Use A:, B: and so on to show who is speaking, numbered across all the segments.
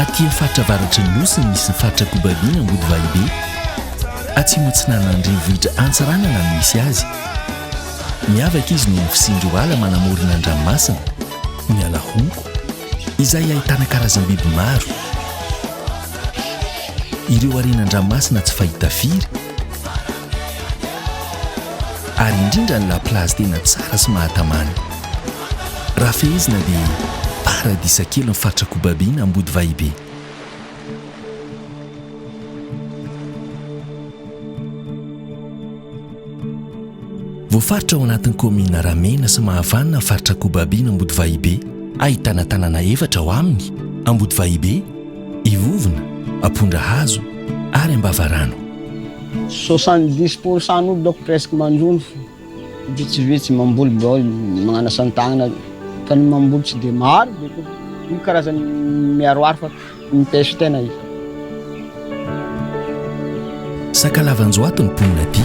A: Aty amin'ny faritra avaratry ny Nosy no misy ny faritra Kobaviana Ambodivahibe. Atsimo atsinanan'ny renivohitra Antsiranana no misy azy. Miavaka izy noho ny fisian'ireo ala manamorona ny ranomasina, ny ala honko, izay ahitana karazam-biby maro. Ireo harena an-dranomasina tsy fahita firy, ary indrindra ny la plage tena tsara sy mahatamana. Raha fehezina dia paradisa kely ny faritra Kobabe na Ambodivahibe. Voafaritra ao anatin'ny kaominina Ramena sy Mahavanona ny faritra Kobabe na Ambodivahibe. Ahitana tanàna efatra ao aminy, Ambodivahibe, Ivovona, Ampondrahazo ary Ambavarano.
B: 70 pour cent n'olo donc presque manjono fo, vitsivitsy mamboly bao magnano asan-tagnana fa ny mamboly tsy de maro be koa, io karazany miharoharo fa mi-pêche tena izy.
A: Sakalavanjoato ny mponina aty.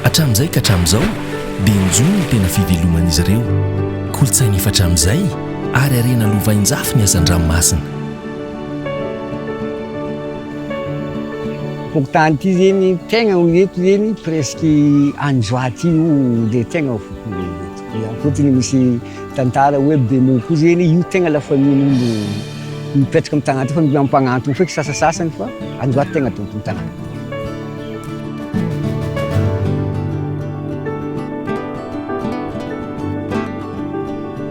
A: Hatramin'izay ka hatramin'izao dia ny jono no tena fiveloman'izy ireo. Kolontsaina efa hatramin'izay ary harena lovainjafy ny hazandranomasina.
B: Fokontany ity zegny tegna ho eto zegny presque Anjoaty io le tegna fokontany eto. Fôtony misy tantara hoe Bemo koa zegny io tegna la famille-n'olo mipetraka amy tanàna ty fa miampagnantogno feky sasasasany fa Anjoaty tegna tompony tanàna.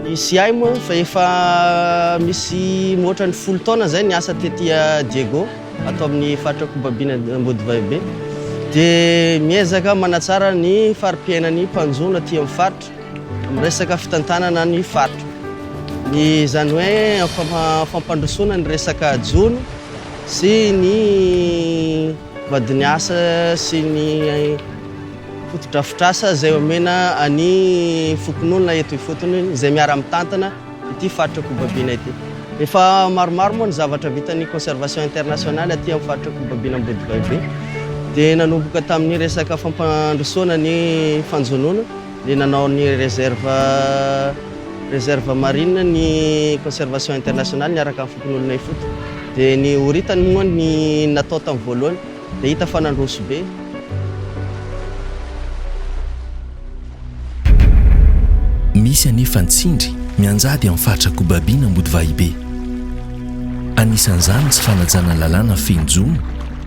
C: Nisy ahy moa fa efa misy mihoatra ny folo taona zay niasa tety Diego ato amin'ny faritra Kobabiana Ambodivahibe dia miezaka manatsara ny fari-piainan'ny mpanjono aty amin'ny faritra amin'ny resaka fitantanana ny faritra. Ny izany hoe fampandrosoana ny resaka jono sy ny vadin'ny asa sy ny Fotodrafitrasa izay omena ny fokonolona eto ifotony izay miara-mitantana ity faritra Kobabiana ity. Efa maromaro moa ny zavatra vitan'ny Conservation Internationale aty amin'ny faritra Kobabiana Ambodivahibe. Dia nanomboka tamin'ny resaka fampandrosoana ny fanjonoana, dia nanao ny réserve réserve marine ny Conservation Internationale niaraka amin'ny fokonolona ifotony. Dia ny horitany moa ny natao tamin'ny voalohany. Dia hita fa nandroso be.
A: Misy anefa ny tsindry mianjady amin'ny faritra Kobabiana Ambodivahibe. Anisan'izany ny tsy fanajana ny lalàna mifehy ny jono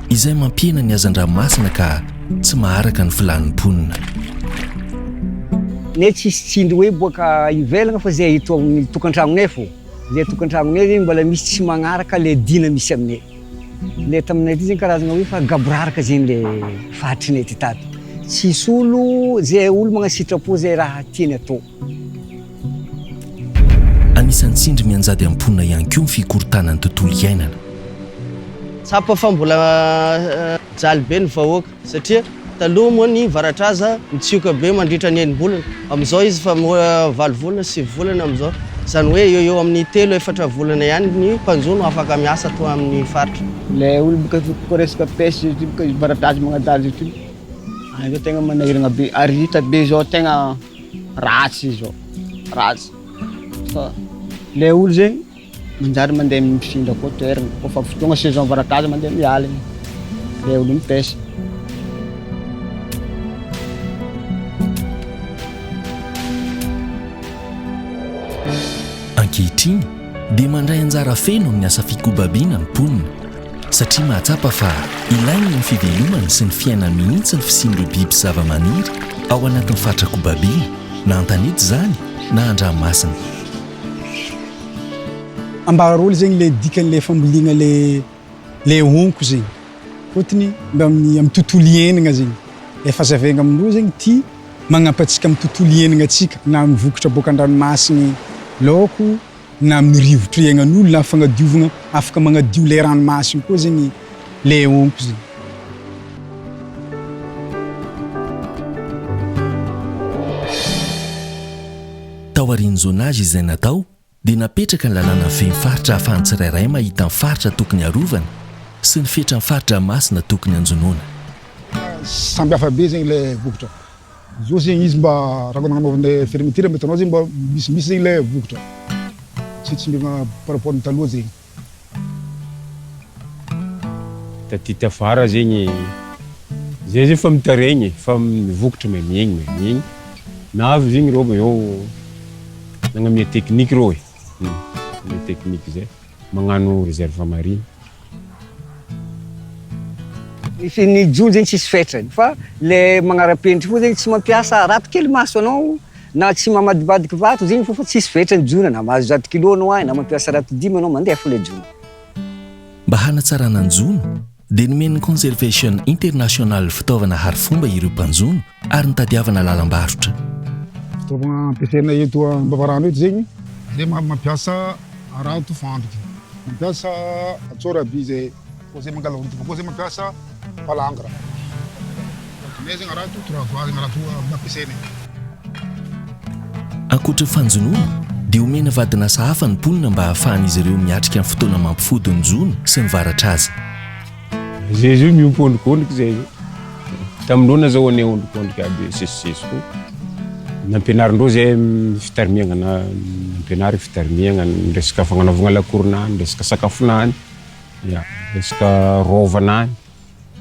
A: izay mampihena ny hazandranomasina ka tsy maharaka ny filàn'ny mponina.
B: Nay tsisy tsindry hoe boaka ivelagna fa zay eto amin'ny tokantragnonay fô, zay tokantragnonay zegny mbola misy tsy magnaraka le dina misy aminay. Le taminay aty zegny karazagna hoe fa gaboraraka zegny le faritrinay aty tato. Tsisy olo, zay olo magnano sitrapo zay raha tiany atao.
A: Anisan'ny tsindry mianjady amin'ny mponina ihany koa ny fikorontanan'ny tontolo iainana.
C: Tsapa fa mbola mijaly be ny vahoaka satria Taloha moa ny varatraza mitsioka be mandritra ny enim-bolana, amin'izao izy efa valo volana, sivy volana amin'izao. Izany hoe eo eo amin'ny telo efatra volana ihany ny mpanjono afaka miasa ato amin'ny faritra.
B: Ilay olo boka koa resaka pêche izy ity boka varatraza magnadala izy ity, any zao tegna manahiragna be ary hita be zao tegna ratsy zao, ratsy fa le olo zegny Manjary mandeha mifindra koa toerana kôfa fotoagna saison varakaza mandeha miala igny le olo mi-pêche.
A: Ankehitriny dia mandray anjara feno amin'ny asa fikobabiana ny mponina satria mahatsapa fa ilainy amin'ny fivelomany sy ny fiainany mihitsy ny fisian'ireo biby sy zavamaniry ao anatin'ny faritra kobabiana na an-tanety izany na an-dranomasina.
D: Ambara olo zegny le dikan'le fambolena le le honko zegny, fôtony mba amin'ny amin'ny tontolo iainagna zegny, efa hazavaigna amindreo zegny ty magnampy antsika amin'ny tontolo iainagna antsika na amin'ny vokatra boaka an-dranomasigny laoko na amin'ny rivotro iaignan'olo na fagnadiovagna afaka magnadio le ranomasigny koa zegny le honko zegny.
A: Taorian'ny zonage izay natao dia napetraka ny lalàna mifehy ny faritra ahafahan'ny tsirairay mahita ny faritra tokony harovana sy ny fetran'ny fari-dranomasina tokony hanjonoana.
D: Samby hafa be zegny le vokatra. Zao zegny izy mba raha vao nagnanaovana fermeture mety anao zegny mba misimisy zegny le vokatra. Tsy tsindriana par rapport ny taloha zegny.
E: Taty tafara zegny zay zegny fa mitaregny fa vokatra mamegny mamegny navy zegny reo avy eo nagnamia technique reo e, nagnamia technique zay magnano reserve marine.
B: Ny ny jono zegny tsisy fetrany fa le magnara-penitra fo zegny tsy mampiasa harato kely maso anao na tsy mamadibadiky vato zegny fô fa tsisy fetrany jono na mahazo zato kilo anao agny na mampiasa harato dimy anao mandeha fô le jono.
A: Mba hanatsarana ny jono dia nomen'ny Conservation International fitaovana harifomba ireo mpanjono ary nitadiavana lalam-barotra.
F: Fitaovagna ampiasaina eto Ambavarano eto zegny, zay mampiasa harato fandriky, mampiasa atsoraby zay, koa zay mangala orita koa zay mampiasa palangre, aminay zegny harato trois voies zegny harato ampiasainay.
A: Ankoatra ny fanjonoana dia omena vadin'asa hafa ny mponina mba hahafahan'izy ireo miatrika ny fotoana mampifody ny jono sy ny varatraza.
E: Zay zao miompy ondrikondriky zay zao. Tamin'ireo nazahoanay ondrikondriky aby sesisesy koa. Nampianarindreo zay fitarimiagna na nampianary fitarimiagna ny resaka fagnanaovagna lakoronany, resaka sakafonany, ya resaka rôvanany.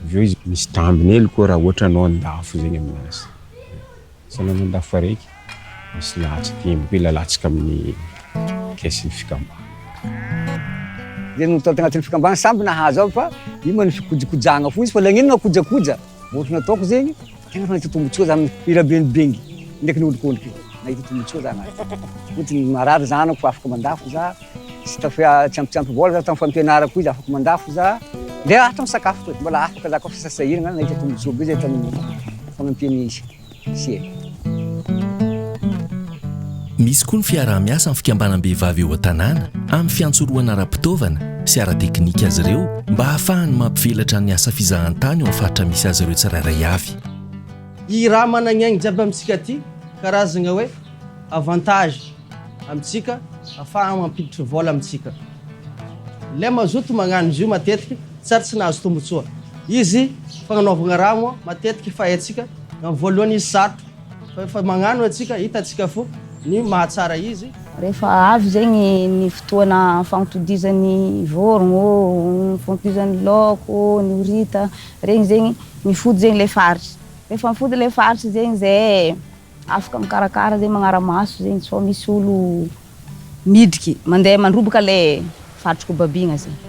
E: Avy eo izy misy tambiny hely koa raha ohatra anao andafo zegny aminazy. Tsy anao mandafo araiky, misy latsaka iny koa latsaka amin'ny caisse-n'ny fikambanana.
B: Zay no tao tagnatin'ny fikambanana samby nahazo aby fa io ma ny fikojakojagna fo izy fa lagnino nakojakoja ohatra nataoko zegny tegna fa nahita tombotsoa za mirabenibingy ndraiky niondrikondriky nahita tombotsoa za anaty fotony marary zanako fa afaka mandafo za tsy tafa tsy ampy tsy ampy vôla za tamin'ny fampianarako izy afaka mandafo za ndeha atao misakafo koa mbola afaka za koa fa sasahiragna nahita tombotsoa be zay tamin'ny fanampian'ny CIE.
A: Misy koa ny fiaraha-miasa amin'ny fikambanam-behivavy eo an-tanàna amin'ny fiantsorohana ara-pitaovana sy ara-teknika azy ireo mba hahafahany mampivelatra ny asa fizahantany eo amin'ny faritra misy azy ireo tsirairay avy.
C: I raha managny aigny jiaby amintsika aty karazagna hoe avantage amintsika afahagna mampiditry vôla amintsika. Le mazoto magnano izy io matetiky tsary tsy nahazo tombotsoa. Izy fagnanaovagna raha moa matetiky efa haintsika amin'ny voalohany izy sarotro fa efa magnano antsika hitantsika fo ny mahatsara izy.
G: Rehefa avy zegny ny fotoana fagnotodizan'ny vôrogno ô, fagnotodizan'ny laoko ô, ny horita, regny zegny mifody zegny le faritry. Rehefa mifody le faritry zegny zay afaka mikarakara zegny magnara-maso zegny sao misy olo midriky mandeha mandroboka le faritry kobabigna zegny.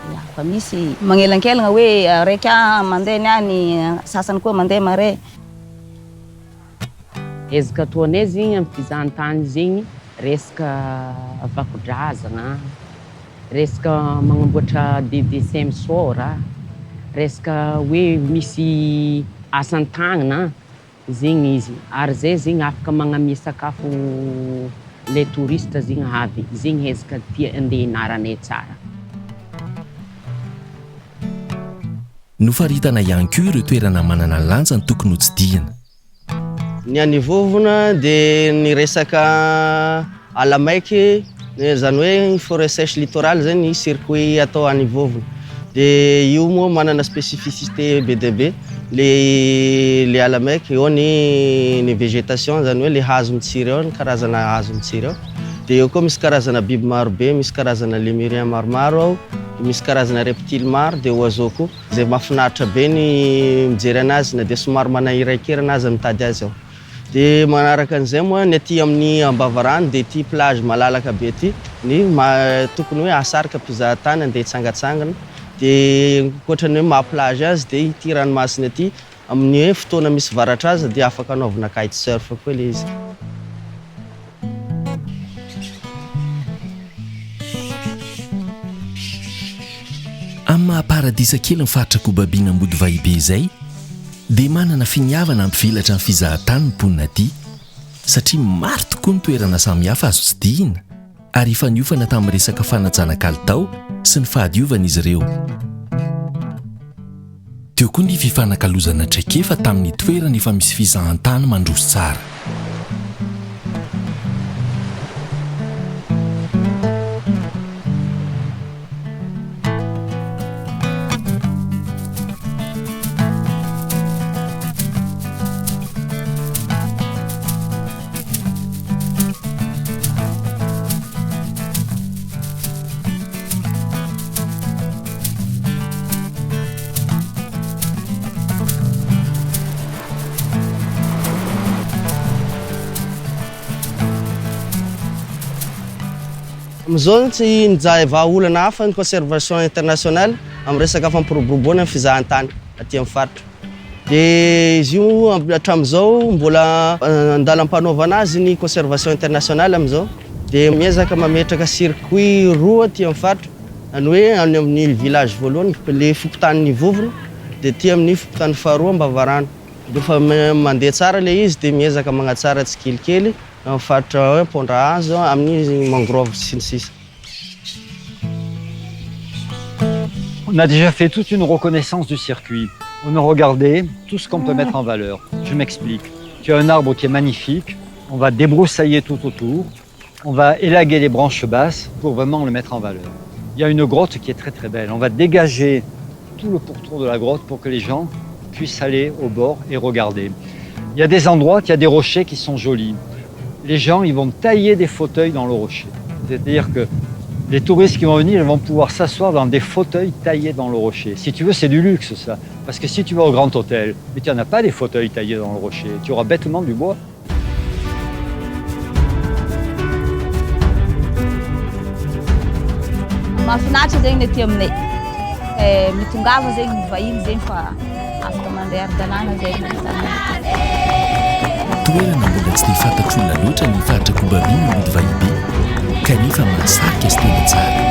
G: Ya, fa misy magnelankelagna hoe araika mandeha niany, sasany koa mandeha mare.
H: Ezaka ataonay zegny amin'ny fizahantany zegny resaka vakodrazagna, resaka magnamboatra des dessins misôra, resaka hoe misy asan-tagnana zegny izy ary zay zegny afaka magnamia sakafo le touriste zegny avy, zegny ezaka tia andeha hianaranay tsara.
A: Nofaritana ihany koa ireo toerana manana lanjany tokony hotsidihina.
C: Ny any Vovona dia ny resaka ala maiky, izany hoe forêt sèche littorale zany ny circuit atao any Vovona. Dia io moa manana spécificité be dia be le le ala maiky, eo ny ny végétation zany hoe le hazo mitsiry ao, ny karazana hazo mitsiry ao. Dia eo koa misy karazana biby maro be, misy karazana lémurien maromaro ao, misy karazana reptile maro, dia oiseau koa. Izay mahafinaritra be ny mijery anazy na dia somary manahirankirana aza mitady azy ao. Dia manaraka an'izay moa ny aty amin'ny Ambavarano dia ity plage malalaka be ity ny maha tokony hoe hahasarika mpizahatany handeha hitsangatsangana. Dia ankoatra ny hoe maha plage azy dia ity ranomasina ity amin'ny hoe fotoana misy varatra azy dia afaka anaovana kite surf koa ilay izy.
A: Amin'ny maha paradisa kely ny faritra Kobabiana Ambodivahibe izay dia manana finiavana hampivelatra ny fizahan-tany ny mponina aty satria maro tokoa ny toerana samihafa azo tsidihina ary efa niofana tamin'ny resaka fanajana kalitao sy ny fahadiovana izy ireo. Teo koa ny fifanakalozana traikefa tamin'ny toerana efa misy fizahantany mandroso tsara.
C: Amin'izao tsy nijahy vahaolana hafa ny Conservation International amin'ny resaka fampiroboroboana ny fizahantany aty amin'ny faritra. Dia izy io hatramin'izao mbola an-dalam-panaovana azy ny Conservation International amin'izao. Dia miezaka mametraka circuit roa aty amin'ny faritra, izany hoe any amin'ny village voalohany, ilay fokontanin'i Vovona, dia aty amin'ny fokontany faharoa Ambavarano. Rehefa mandeha tsara ilay izy dia miezaka magnatsara tsikelikely amin'ny faritra hoe Ampondrahazo, amin'ny mangrove sy ny sisa.
I: On a déjà fait toute une reconnaissance du circuit. On a regardé tout ce qu'on peut mettre en valeur. Je m'explique. Tu as un arbre qui est magnifique, on va débroussailler tout autour, on va élaguer les branches basses pour vraiment le mettre en valeur. Il y a une grotte qui est très très belle. On va dégager tout le pourtour de la grotte pour que les gens puissent aller au bord et regarder. Il y a des endroits, il y a des rochers qui sont jolis. Les gens, ils vont tailler des fauteuils dans le rocher. C'est-à-dire que les touristes qui vont venir, ils vont pouvoir s'asseoir dans des fauteuils taillés dans le rocher. Si tu veux, c'est du luxe, ça. Parce que si tu vas au grand hôtel, mais tu n'en as pas des fauteuils taillés dans le rocher. Tu auras bêtement du bois.
G: Mahafinaritra zegny ny aty aminay. Mitongava zegny ny vahiny zegny fa afaka mandeha ara-dalàna zegny.
A: Toerana mbola tsy dia fantatr'olona loatra ny faritra Kobabina Ambodivahibe, kanefa mahasarika sy tena tsara.